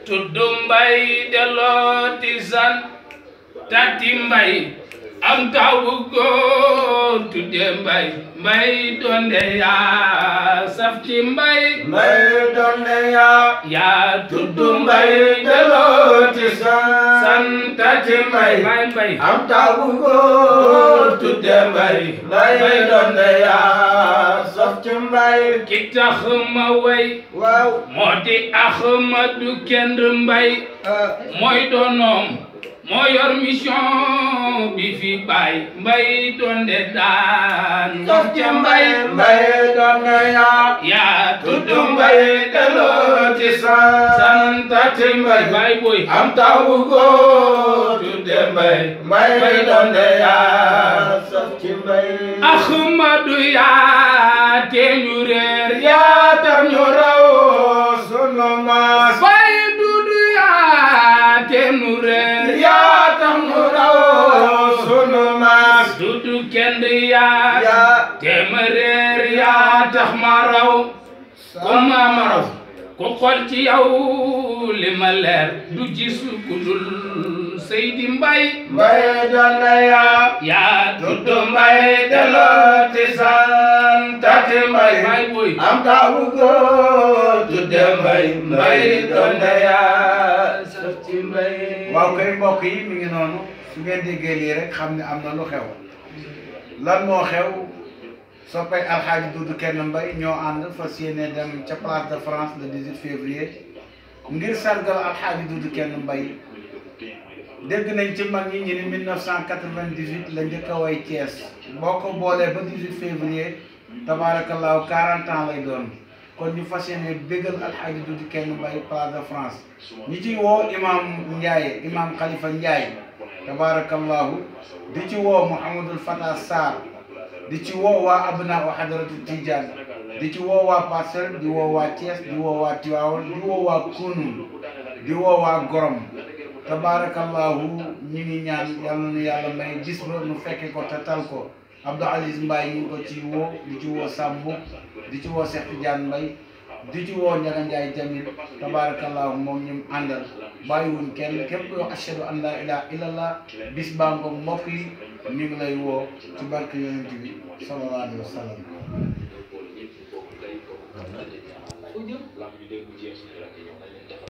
tuddu mbay delloo ti san tati mbay am taw bu góor tudde mbay donde yaa saf ci mbay donde yaa tuddu mbay delloo ti san tati mbay am taw bu góor tudde mbay donde yaa saf ci mbay ki tax ma way waaw moo di Ahmadu Kend Mbay mooy doonoom moo yor mission bi fi bay mbay donde daan saf ci mbay donde yaa tuddu mbay delloo ti san tati mbay boy am taw bu góor tudde mbay donde yaa saf ci mbay Ahmadu yaa te ñu reer yaa tax ñu raw sunu maas bay dudu yaa te ñu reer yaa tax ñu raw sunu maas dudu Kend yaa te ma reer yaa tax ma raw ko ma raw ko xool ci yow li ma leer du gisu ku dul Seydi Mbay donde yaa tuddu mbay delloo ti san tati mbay boy am taw bu góor tudde mbay donde yaa saf ci mbay. waaw kay mbokk yi mi ngi noonu su ngeen déggee lii rek xam ne am na lu xew lan moo xew soppay Alxaaji Dudu Kend Mbay ñoo ànd fas yéene dem ca place de France le 18 février ngir sargal Alxaaji Dudu Kend Mbay. dégg nañ ci mag ñi ñu ni 1998 la njëkk a way Thiès boo ko boolee ba 18 février tabaarakallaahu 40 ans lay doon kon ñu fas yéene bégal Alxaaji Dudu Kend Mbay place de France ñi ci woo imam Ndiaye imam Khalifa Ndiaye tabaarakallaahu di ci woo Mouhamadul Fatah Sarr di ci woo waa abna wa hadratu Tidiane di ci woo waa Parcelles di woo waa Thiès di woo waa Tivaouane di woo waa Kounoune di woo waa Gorom tabarakallahu ñi ngi ñaan yal na nu yàlla may gis ba nu fekke ko te tal ko Abdou Aziz Mbaye ñu ngi ko ci woo di ci woo Sambu di ci woo Cheikh Tidiane Mbaye di ci woo Ndiaga Ndiaye Jamil tabarakallahu moom ñu àndal bàyyiwuñ kenn képp ko ashhadu an la ilaha illallah bis baa ngoog mbokk yi ñu ngi lay woo ci barke yonent bi sallallahu alayhi wa sallam